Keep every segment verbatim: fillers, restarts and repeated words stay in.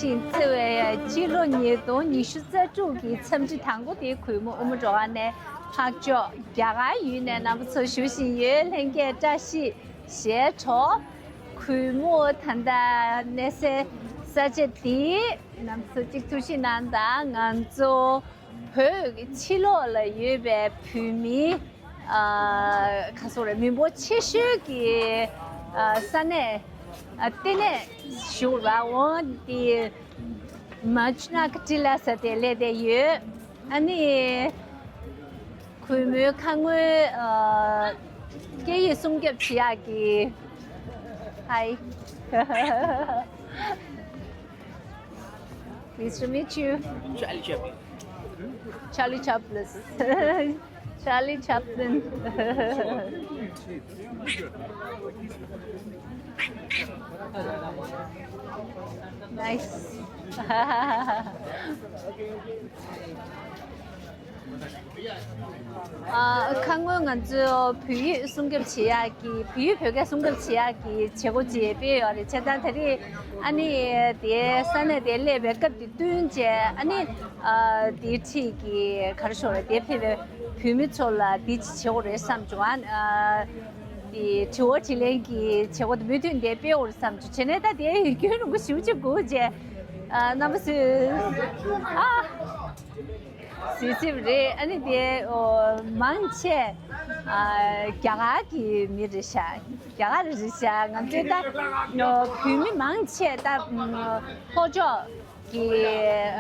ཞིང་བརྩི་བའི་སྤྱི་ལོ་ཉིས་སྟོང་ཉི་ཤུ་རྩ་དྲུག་གི་འཚམས་འདྲི་དང་པོ་དེ་གུས་མོ་དབུ་མ་སྒྲོལ་དཀར་ནས་འཕགས་མཆོག་རྒྱ་གར་ཡུལ་ནས་རྣམ་པ་ཚོ་ཞུ་བཞིན་ཡོད། ལྷན་རྒྱས་བཀྲ་ཤིས་བདེ་ལེགས། གུས་མོ་ད་ལྟ་གནས་སའི་ས་ཆ་འདི་རྣམ་པ་ཚོ་གཅིག་ཐུགས་ཞིབ་གནང་དང་། ང་ཚོ་བོད་ཀྱི་ཕྱི་ལོགས་ལ་ཡོད་པའི་བོད་མི། ཨ། ག་སོག་རེད། མི་འབོར་ཆེ་ཤོས་ཀྱི། ཨ། ས་གནས། ཨ། ལྟེ་གནས་ཞུ་ར་འོང་དེ་མ་ཅུ་ན་ཀ་ཏི་ལ་ས་དེ་སླེབས་བསྡད་ཡོད། ཨ་ནི་གུས་མོའི་ཁ་སྔོན། ཨ། སྐད་ཡིག་སྲུང་སྐྱོབ་བྱེད་ཡག་གི། Hi. Pleased to meet you. Charlie Chaplin. Charlie Chaplin. Charlie Chaplin. Nice. ཨ། ཁ་སྔོན་ང་ཚོས་བོད་ཡིག་སྲུང་སྐྱོབ་བྱེད་ཡག་གི། བོད་ཡིག་བོད་སྐད་སྲུང་སྐྱོབ་བྱེད་ཡག་གི་བྱེད་སྒོ་ཅིག་སྤེལ་ཡོད་རེད། བྱས་ཙང་དེ་རིང་ཨ་ནི་དེ་ས་གནས་དེ་སླེབས་པའི་སྐབས་དེ་བསྟུན་བྱས། ཨ་ནི། ཨ། དེའི་འཁྲིས་ཀྱི་ག་རེ་ཞུ་དགོས་རེད། དེ་ཕེབས་པའི་བོད་མི་ཚོ་ལ་དེ་ཅིག་བྱེད་དགོས་རེད་བསམ་བྱུང་། ཨ། དེ་དྲི་བ་དྲིས་ལན་གྱི་བྱེད་སྒོ་དེ་མུ་མཐུད་དེ་སྤེལ་དགོས་རེད་བསམ་བྱུང་། བྱས་ནས་ད་དེ་རྒྱུན་རིང་པོ་ཞེ་པོ་ཅིག་སྒུག་བྱས། ཨ། རྣམ་པ་ཚོས། ཨ། གཟིགས་གཟིགས་རེད། ཨ་ནི་དེ། ཨོ། མང་ཆེ། ཨ། རྒྱ་གར་གྱི་མི་རེད་ཤག་རྒྱ་གར་རེད་ཤག་ང་ཚོའི་ད། ཨོ། བོད་མི་མང་ཆེ་ད། ཨོ། ལྷོ་ཕྱོགས་ཀྱི།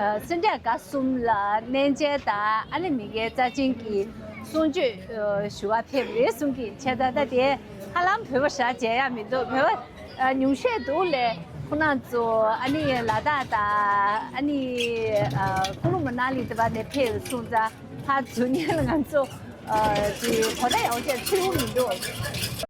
ཨ། སེ་འབྲས་དགའ་གསུམ་ལ་གནས་མཇལ་དང་། ཨ་ནི་མི་སྒེར་རྩ་ཆེན་གྱི་གསུང་ཆོས། ཨོ། ཞུ་བར་ཕེབས་རེད་གསུང་གི། བྱས་ཙང་ད་དེ་ཧ་ལམ་བོད་པ་ཞེ་དྲག་མཇལ་ཡག་མི་འདུག་བོད་པ། ཨ། ཉུང་ཤས་འདུག་ལས། ཁོང་རྣམ་ཚོ་ཨ་ནི་ལ་དྭགས་དང་། ཨ་ནི། ཨ། ཀུ་ལུ་མ་ན་ལི་དེ་པ་ནས་ཕེབས་སོང་ཙང་ཕར་འཛུལ་མཁན་ལ་ང་ཚོ། ཨ། དེ་གོ་བརྡ་ཡག་པོ་ཅིག་འཕྲོད་ཀྱི་མི་འདུག་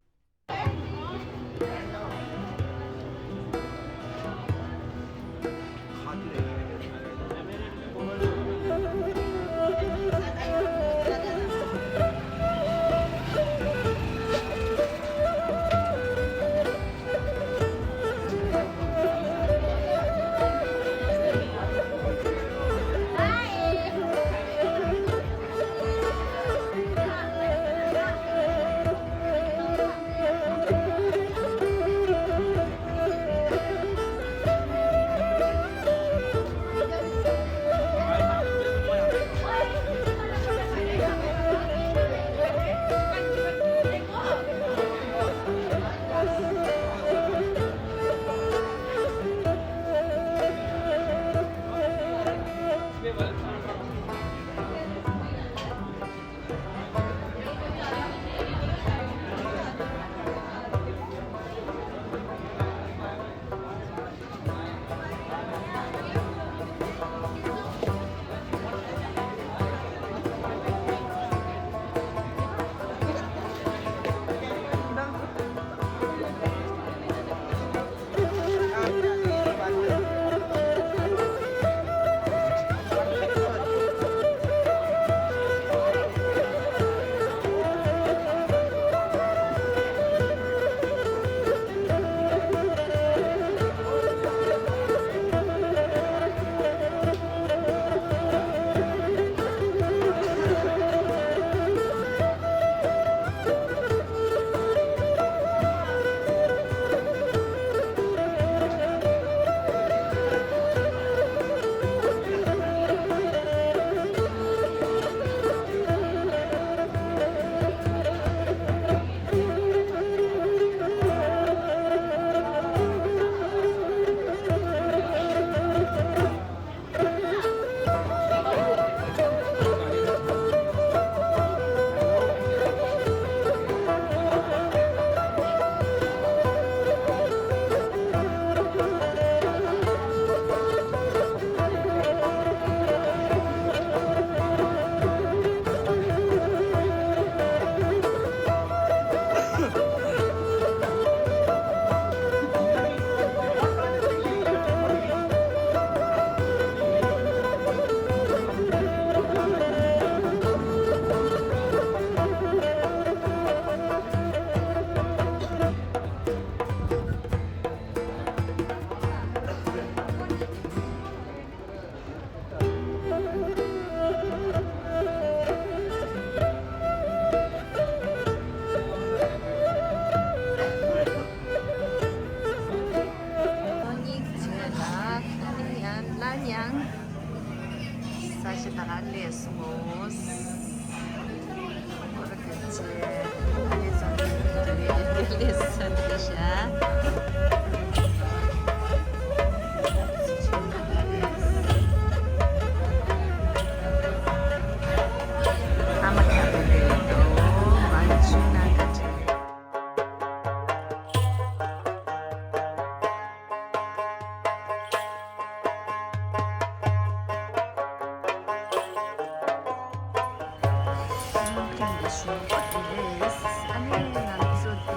ཨ་ནི་ང་ཚོ་དེ་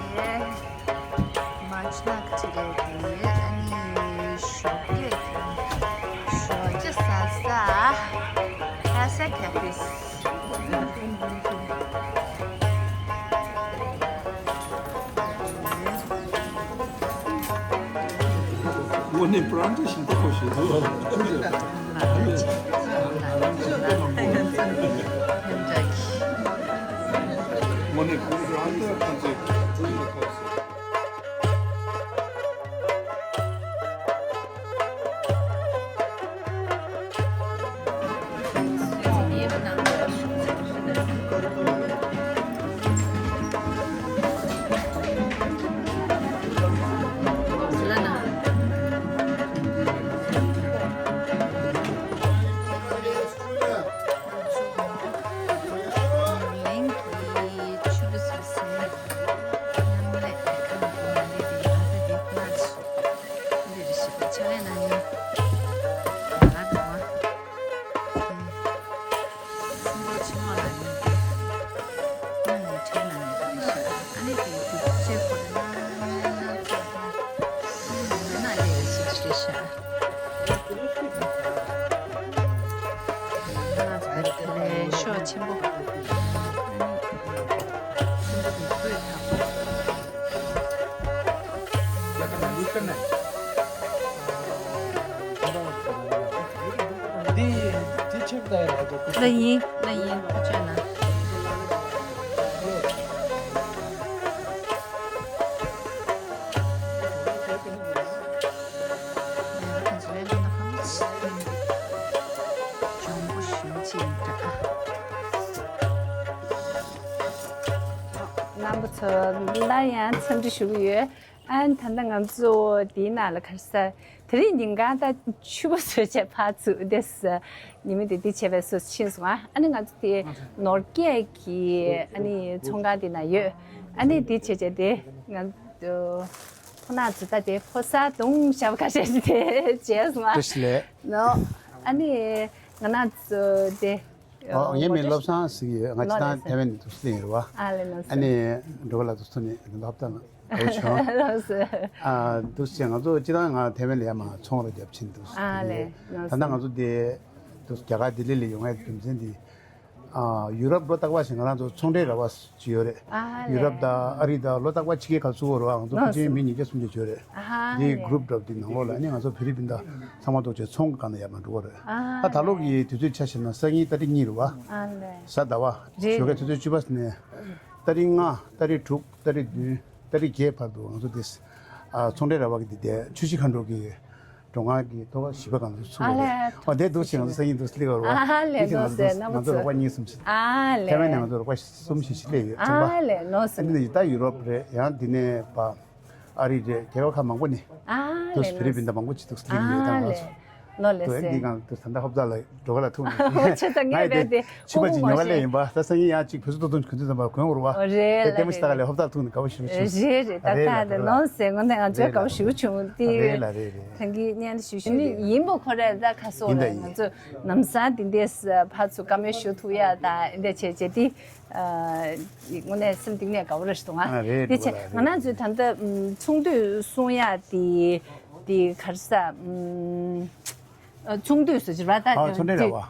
མཱ་ཅི་ནག་ཅི་རེད་དེ། ཨ་ནི་ཞོགས་ཀས་ཞོགས་ཇ་ཟ་ས་ཁ་ས་ཁ་ཕིས། དངོས་གནས་པྲ་ན་ཏི་ཤི་ཏོ་ཁོ་ཤེས་འདུག་དངོས་གནས་པྲ་ན་ཏི་ཁོ་ཚོས་ཤོག་ཆེན་པོ། འདི་འདི་ཆེན་པོ་ད་ཡ་ལ་འདུག་ལ་ཡིན་ལ་ཡིན། ཁ་ཆོད་ན། རྣམ་པ་ཚོ་སླར་ཡང་འཚམས་འདྲི་ཞུ་གི་ཡོད། ཨ་ནི་ད་ལྟ་ང་ཚོ་འདིའི་ནང་ལ་ག་རེ་ཟེར། དེ་རིང་ཉིན་གང་ད་ཕྱུ་པ་བཟོས་བྱས་ཕར་ཚུར་བསྡད་ས། ཉི་མ་དེ་འདི་བྱས་པའི་སོ་སོ་ཕྱིན་སོང་ཨ། ཨ་ནི་ང་ཚོ་དེ་ནོར་རྒྱས་ཀྱི་ཨ་ནི་ཚོང་ཁང་དེ་ན་ཡོད། ཨ་ནི་འདི་བྱས་བྱས་དེ་ང་ཚོ་ཕོ་ནག་ཚོ་ད་དེ་ཕོ་གསར་གདོང་ཞབས་ཁ་ཤས་ཤིག་དེ་བྱས་སོང་ཨ། བཀྲ་ཤིས་བདེ་ལེགས། ནོ། ཨ་ནི་ང་རང་ཚོ་དེ། ཨོ་ངའི་མིང་བློ་བཟང་ཟེར་གྱི་ཡོད། ང་ཕྱི་ནང་ཐའེ་ཝན་ནས་འདུག་སེ་ཡིན་རེད་བ། ཨ་ལེ་ནོ་ཨ་ནི་འགྲོ་བ་ལ་འདུག་ཐུག་ནས་འདི་འདྲ་ཧོབ་ཐང་ལ་འགྲོ་བྱུང་། ལགས་སོ། ཨ་འདུག་སེ་ང་ཚོ་སྤྱིར་བཏང་ང་ཐའེ་ཝན་ལ་ཡར་མར་ཚོང་ར་རྒྱབ་ཕྱིན་འདུག་སེ། ཨ་ལེ་ནོ་ད་ལྟ་ང་ཚོ་འདི་འདུག་རྒྱ་གར་ལྡི་ལི་ལ་ཡོང་ཡའི་རྒྱུ་མཚན་འདི་ཨ་ཡུ་རོབ་ལོ་རྟག་པར་བཞིན་ང་རང་ཚོ་ཚོང་འབྲེལ་ར་བ་ཅིག་ཡོད་རེད། ཨ་ཡུ་རོབ་དང་ཨ་རི་དང་ལོ་རྟག་པར་ཕྱི་རྒྱལ་ཁག་ཚུགས་ཡོད་རེད་བ། ང་ཚོ་ཕལ་ཆེར་མི་ཉིས་བརྒྱ་སུམ་བརྒྱ་ཡོད་རེད། ཨ་ཧ་དེའི་ལེ། གུ་རུབ་འདྲ་པོ་དེའི་ནང་ལོགས་ལ་ཨ་ནི་ང་ཚོ་བེ་རི་པིན་དང་ཚང་མ་ཐུག་བྱས་ཚོང་གི་སྒང་ལ་ཡར་མར་འགྲོ་གི་རེད། ཨ་ད་ལོ་གི་དུས་ཚོད་ཆ་བཞག་ན་སང་ཉིན་ཏ་རིག་གཉིས་རེད་བ། ཨ་ལེ། གཟའ་ཟླ་བ། རེད། ཞོགས་ཀའི་དུས་ཚོད་བཅུ་པ་ནས་ཏ་རིག་ལྔ་ཏ་རིག་དྲུག་ཏ་རིག་བདུན་ཏ་རིག་བརྒྱད་བར་དུ་ང་ཚོ་དེ་ཨ་ཚོང་འབྲེལ་ར་བ་གི་དེ་དེ་ཆུ་བཞི་མཁའ་འགྲོ་གི་འགྲོ་ལམ་གྱི་ཐོག་བཞི་པ་སྒང་ལ་ཚུགས་ཡོད་རེད། ཨ་ལེ། ཨ་དེ་འདུག་སེ་ང་ཚོ་སང་ཉིན་འདུག་སེ་སླེབས་ཡོད་རེད་བ། ཨ་ལེ་འདུག་སེ་ནོ་སེ། ང་ཚོ་རོགས་པ་གཉིས་གསུམ་ཞིག་ཨ་ལེ། ཐའེ་ཝན་ནས་ང་ཚོ་རོགས་པ་གསུམ་བཞི་ཞིག་སླེབས་ཡོད་ཚང་མ། ཨ་ལེ་ནོ་སེ། ཨ་ནི་ད་ཡུ་རོབ་རེད། ཡང་འདི་ནས་པ་ཨ་རི་རེད། རྒྱལ་ཁབ་ཁག་མང་པོ་ནས་ཨ་འདུག་ལེ་སེ་ཕི་ལི་པིན་དང་མང་པོ་ཅིག་འདུག་སེ་སླེབས་ཡོད་ད་ཨ་ང་ལེ། ཚོ། ལོ་ལེ་དོ་ཨེ་སེ། འདི་གང་དུ་ད་ལྟ་ཧོབ་ཏ་ལ་འགྲོ་ག་ལ་ཐུག་ནས། ཨོ་ཆེ་ད་ངས་ངའི་དེ་བས་དེ་ཕྱུ་པ་ཅིག་ཉོ་ག་སླེབས་ཡིན་པ། ད་སང་ཉིན་ཡང་ཅིག་བུ་སུ་ཏོ་ཏོ་གོན་དུས་ཙམ་པ་གོན་འོར་བ། རེད་དེ་ལ་ལྟད་མོ་ཅིག་ལྟ་ག་ལས་ཧོབ་ཏ་ཐུག་ནས་དགའ་པོ་ཞེ་པོ་བྱུང་། རེད་རེད་ད་རེད་ལ་ད་དེ་རེད་ལ། ནོ་སེ་ངོ་ནས་ང་ཚོའི་རེད་ལ། དགའ་པོ་ཞེ་པོ་བྱུང་དེ། རེད་ལ་རེད་རེད། ད་གིན་བརྙན་ཞུ་ཞུ་ནི་ཡིན་པ་ཁོ་རེད་ད་ཁ་སོ་ཡིན་ད་རེད། ཡིན། ང་ཚོ་ནམ་སང་དེ་འདྲས་ཕར་ཚུར་བཀའ་མོལ་ཞུ་ཐུབ་ཡ་ད་འདི་འདྲ་བྱས་བྱས་དེ། དངོས་གནས་སེམས་གཏིང་ནས་དགའ་པོ་རེད་ཞུ་འདུག་ང་། ཨ་རེད་དེ་འདུག་བྱས་ལ་ང་རང་ཚོའི་ད་ལྟ་ཚོང་དུས་གསུང་ཡ་དེ་དེ་ག་རེ་ཟ། ཚོང་དུས་སུ་ཅི་ར་ད་ཨ་ཚོང་འབྲེལ་ར་བ།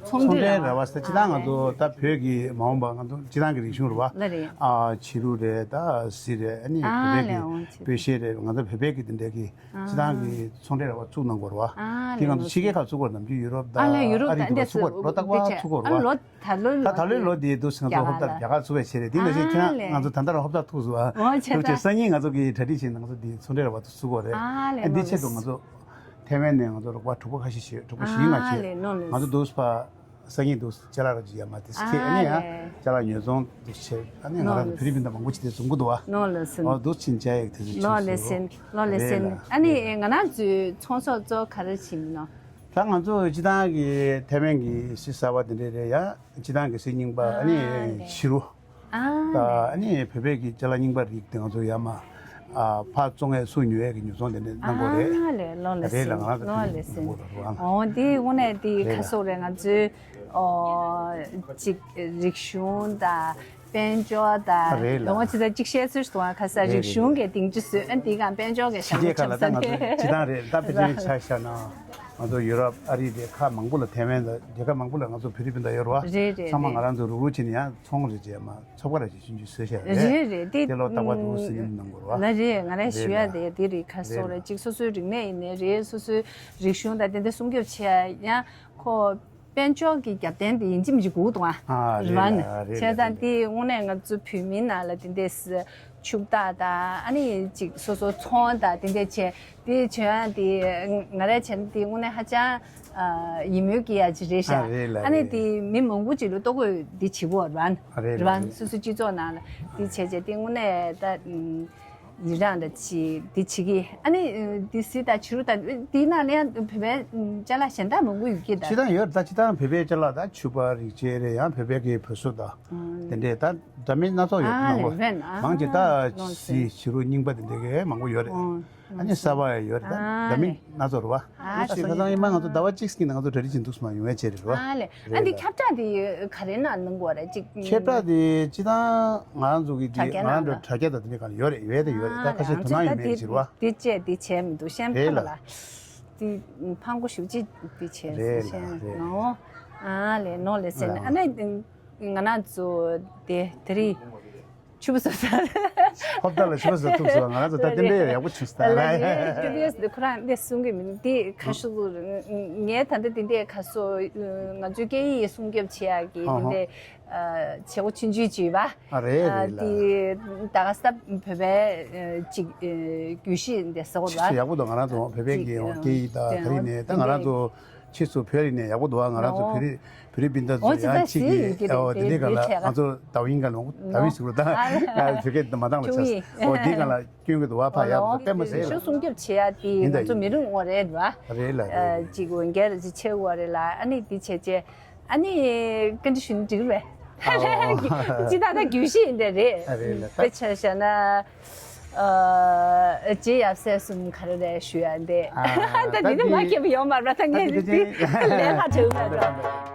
ཚོང་ཚོང་འབྲེལ་ར་བ་ཟེར་སྤྱི་བཏང་ང་ཚོ་ད་བོད་ཀྱི་མ་འོངས་པ་ང་ཚོ་སྤྱི་བཏང་གི་རིག་གཞུང་ར་བ། ལ་རེད། ཨ་བྱི་རུ་རེད་ད་གཟི་རེད། ཨ་ནི་ཨ་བོད་པའི་ལས་གི་འོང་ཆེ། བོད་གཞས་རེད། ང་ཚོ་བོད་པའི་གི་དེ་འདྲའི་གི་ཨ་སྤྱི་བཏང་གི་ཚོང་འབྲེལ་ར་བ་བཙུགས་གནང་དགོས་ར་བ། ཨ་དེ་ལས་ང་ཚོ་ནོ་ཕྱི་རྒྱལ་ཁག་བཙུགས་དགོས་ར། ནམ་རྒྱུན་ཡུ་རོབ་དང་ཨ་ལས་ཡུ་རོབ་ཨ་རི་དང་དུ་བ་འདི་བཙུགས་དགོས་ར། ལོ་རྟག་པར་བཙུགས་དགོས་ར་བ། ད་ད་ལོའི་ལོ་འདིའི་དུས་ང་ཚོ་ཧོབ་ཏ་རྒྱ་གར་ཚུགས་པའི་ཆེད་རེད། དེ་ནང་བཞིན་ཁྱེད་རང་ང་ཚོ་ད་ལྟ་ར་ཧོབ་ཏ་ཐུག་སོང་ཨ། ཐུག་ཆེ་སང་ཉིན་ང་ཚོ་གི་གྲ་སྒྲིག་བྱས་ནས་ང་ཚོ་འདི་ཚོང་འབྲེལ་ར་བ་ཚུགས་དགོས་རེད། ཨ་འདི་ཆེད་དུ་ང་ཚོ་ཐའེ་ཝན་ནས་ང་ཚོ་རོགས་པ་གྲོགས་པོ་ཁ་ཤས་ཤིག་གྲོགས་པོ་བཞི་ལྔ་བྱས་ང་ཚོ་འདུག་སེ་ཕར་ སང་ཉིན་འདུག་ཅ་ལག་ར་ཅིག་ཡ་མ་དེ་ཁྱེད་ཨ་ནི་ཡ་ཅ་ལག་ཉོ་ཚོང་འདུག་བྱས་ཨ་ནི་ང་རང་ཚོ་ཕི་རི་པིན་དང་མང་པོ་ཅིག་དེ་བཟུང་གི་འདུག་བ། ནོ་ལེ་སིན། ཨོ་འདུག་ཕྱིན་བྱ་ཡག་དེ་ཚོ་ནོ་ལེ་སིན། ནོ་ལེ་སིན། ཨ་ནི་ང་རང་ཚོའི་ཚོང་ཟོག་གཙོ་ག་རེ་བྱིན་ནོ། ད་ང་ཚོ་སྤྱི་བཏང་གི་ཐའེ་ཝན་གྱི་གཟི་གསར་བ་དེ་འདྲས་རེད་ཡ། སྤྱི་བཏང་གི་གཟི་རྙིང་པ་ཨ་ནི་བྱི་རུ། ད་ཨ་ནི་བོད་པའི་གི་ཅ་ལག་རྙིང་པ་རིགས་དེ་ང་ཚོ་ཡ་མ་ཕར་བཙོང་ཡས་སུ་ཉོ་ཡས་ཀྱི་ཉོ་ཚོང་དེ་འདྲས་གནང་དགོས་རེད། ཨ་ལེ་ལོ་ལེ་རེད་ལ་སིན་ང་རང་ཚོ་ལོ་ཕི་ལེ་སིན། ཨོ་དེ་དངོས་གནས་དེ་ག་སོག་རེད་ང་ཚོའི་ཨོ་ཅིག་རིག་གཞུང་དང་། དཔལ་འབྱོར་དང་རེད་ལ། ལོ་ངོ་ཅི་ད་གཅིག་བཤད་ཚུལ་དུ་ཁ་ས་རེད་རིག་གཞུང་གི་སྡིངས་ཆ་བཟོས་ཨ་འདི་གང་དཔལ་འབྱོར་གི་ཕྱི་རྒྱལ་ཁག་ལ་ད་ང་ཚོ་སྤྱི་བཏང་རེད་ད་ཕལ་ཆེར་ཆ་བཞག་ན་ང་ཚོ་ཡུ་རོབ་ཨ་རི་རེད་ཁག་མང་པོ་ལ་ཐའེ་ཝན་ལ་རྒྱལ་ཁབ་མང་པོ་ལ་ང་ཚོ་ཕི་རི་པིན་དང་ཡོད་རེད་བ། རེད་རེད་ཚང་མ་ང་རང་ཚོ་རུག་རུག་བྱས་ནས་ཡང་ཚོང་རེད་ཅེས་མ་ཚོགས་པ་རེད་ཅེས་ཆུང་ཆུང་བཟོས་བཞག་རེད། རེད་རེད་དེ་དེ་ལོ་རྟག་པར་འདུག་སེ་ཉིན་གནང་དགོས་རེད་བ། ལ་རེད་ང་རང་ཞུ་ཡ་དེ་དེ་རེད་ཁ་སོ་རེད་ཅིག་སོ་སོའི་རིག་གནས་ཡིན་ནའི་རེད་སོ་སོའི་རིག་གཞུང་དང་དེ་འདྲ་སྲུང་སྐྱོབ་བྱེད་ཡ་ཡང་ཁོ། དཔལ་འབྱོར་གྱི་རྒྱབ་རྟེན་དེ་ཡིན་གཅིག་མིན་གཅིག་དགོས་འདུག་ཨ། ཨ་རེད་བ་ནི་རེད་བྱས་ཙང་དེ་དངོས་གནས་ང་ཚོ་བོད་མིའི་ནང་ལ་དེ་འདྲས་སི་ཕྱུག་བདག་དང་ཨ་ནི་ཅིག་སོ་སོ་ཚོང་དང་དེ་འདྲས་བྱས་དེ་བྱས་ཡང་དེ་ང་རས་བྱས་ན་དེ་དངོས་གནས་ཧ་ཅང་ཡིད་སྨོན་སྐྱེ་ཡ་ཅིག་རེད་ཤག་ཨ་རེད་ལ་ཨ་ནི་རེད། དེ་མི་མང་པོ་ཅིག་ལ་ལྟོ་གོས་འདི་བྱེད་དགོས་རེད་བ་ནི་ཨ་རེད་རེད་ལ་བ་ནི་རེད། སོ་སོའི་སྤྱི་ཚོགས་ནང་ལ་དེ་བྱས་བྱས་དེ་དངོས་གནས་ད། ཡི་རངས་ད་ཅི་འདི་བྱེད་ཀྱི་ཨ་ནི་འདི་སི་ད་བྱི་རུ་ད་འདི་ནང་ལ་ཡང་བོད་པའི་ཅ་ལག་གཞན་དག་མང་པོ་ཡོད་ཀྱི་ད། སྤྱི་བཏང་ཡོད་རེད་ད་སྤྱི་བཏང་བོད་པའི་ཅ་ལག་ད་ཕྱུ་པ་རིགས་བཅས་རེད་ཡང་བོད་པའི་གི་བོད་གཟུགས་ད་དེ་འདྲས་ད་འདྲ་མིན་སྣ་ཚོགས་ཡོད་ཨ་མང་ལེ་པོ་བན་ཨ་མང་ཆེ་ད་ནོ་སི་སི་བྱི་རུ་རྙིང་པ་དེ་འདྲས་གི་མང་པོ་ཡོད་རེད། ཨ་ནི་གསར་པ་ཡང་ཡོད་རེད་ད་འདྲ་མིན་སྣ་ཚོགས་རེད་བ། ཨ་ད་སོ་ཁ་སང་ཡིན་མ་ང་ཚོ་ཟླ་བ་གཅིག་གི་ནང་ང་ཚོ་གྲ་སྒྲིག་བྱེད་འདུག་སྨ་ཡོང་བའི་ཆེད་རེད་བ། ཨ་ལེ་ཨ་འདི་ཁྱབ་བསྒྲགས་དེ་ག་རེ་ན་གནང་དགོས་རེད་ཅིག་ཁྱབ་བསྒྲགས་དེ་སྤྱི་བཏང་ང་རང་ཚོ་གི་དྲ་རྒྱ་ང་ནང་རང་ཚོ་ལ་དྲ་རྒྱ་དང་དེ་འདྲ་གང་ཡོད་རེད་ཡོད་དེ་ཡོད་རེད་ད་ཁ་ཤས་དོ་སྣང་ཡོད་མེད་ཅིག་རེད་བ། དེ་བཅད་དེ་བྱས་མི་འདུག་གཞན་རེད་ཕ་ལ། ལ་དེ་ཕང་པོ་ཞུ་ཅི་དེ་བྱས་རེད་ལ་གཞན་རེད་ནོ། ཨ་ལེ་ནོ་ལེ་སེ་ཨ་ནི་ང་རང་ཚོ་དེ་དེ་རིང་ཆུ་བོ་སོ་ས། ཧོབ་ཏ་ལ་ཆུ་བོ་སོ་ཐུག་སོ་ང་རང་ཚོ་ད་དེ་འདྲའི་ཡག་པོ་ཆུ་སྟ་ལ། ཁོ་རང་འདི་གསུང་གི་མིན་འདི་ཁ་ཤུ་ངས་ད་ལྟ་དེ་འདྲའི་ཁ་སོ་ང་ཚོའི་སྐད་ཡིག་སྲུང་སྐྱོབ་བྱེད་ཡག་གི་དེ་འདྲའི་བྱེད་སྒོ་ཆུང་ཆུང་ཅིག་ཡོད་པ། ཨ་རེད་རེད་ལ། དེ་ད་ག་ས་བོད་པའི་ཅིག་རྒྱུད་བཞི་འདི་ཟེར་བ་ཆུ་ཡག་པོ་འདུག་ང་རང་ཚོ་བོད་པའི་གི་སྐད་ཡིག་ད་ག་རེ་ནས་ད་ང་རང་ཚོ། ཕྱིས་སུ་བོད་རིགས་ནས་ཡག་པོ་འདུག་ང་རང་ཚོ་བོད་རིགས་བོད་རིགས་སྤུན་ཟླ་ཚོ་ཡང་གཅིག་གིས་ཨོ་དེ་འདྲའི་སྒང་ལ་ང་ཚོ་ཟླ་བ་ཡིན་ག་ལོ་ཟླ་བ་ཡིན་ཟེར་ལོ་ད་ང་བོད་སྐད་མ་འདང་ལ་ཆགས་ཨོ་དེའི་སྒང་ལ་སྐྱོན་གི་འདུག་བ་ཕ་ཡག་པོ་དཔེ་མ་སྲིད་ལ་སྲུང་སྐྱོབ་བྱེད་ཡ་དེ་ཡིན་ད་ང་ཚོ་མི་རུང་བ་རེད་བ། རེད་ལ་རེད། ཅིག་འོན་སྐད་ལ་ཅིག་ཆེ་བ་རེད་ལ་ཨ་ནི་དེ་བྱས་རྗེས་ཨ་ནི་བཀའ་འདྲི་ཞུ་ན་འགྲིག་རེད། ཅི་ད་ད་རྒྱུད་བཞི་ཡིན་དེ་རེད། ཨ་རེད་ལ་ད་དཔེ་ཆ་བཞག་ན། རྗེ་ཡབ་སྲས་གསུམ་ག་རེ་རེད་ཞུ་ཡ་འདི། ད་འདི་ནི་མ་སྐྱེས་པ་ཡོད་མ་རེད་ད་ངས་འདི་ལས་ཀ་བྱེད་མ་རེད།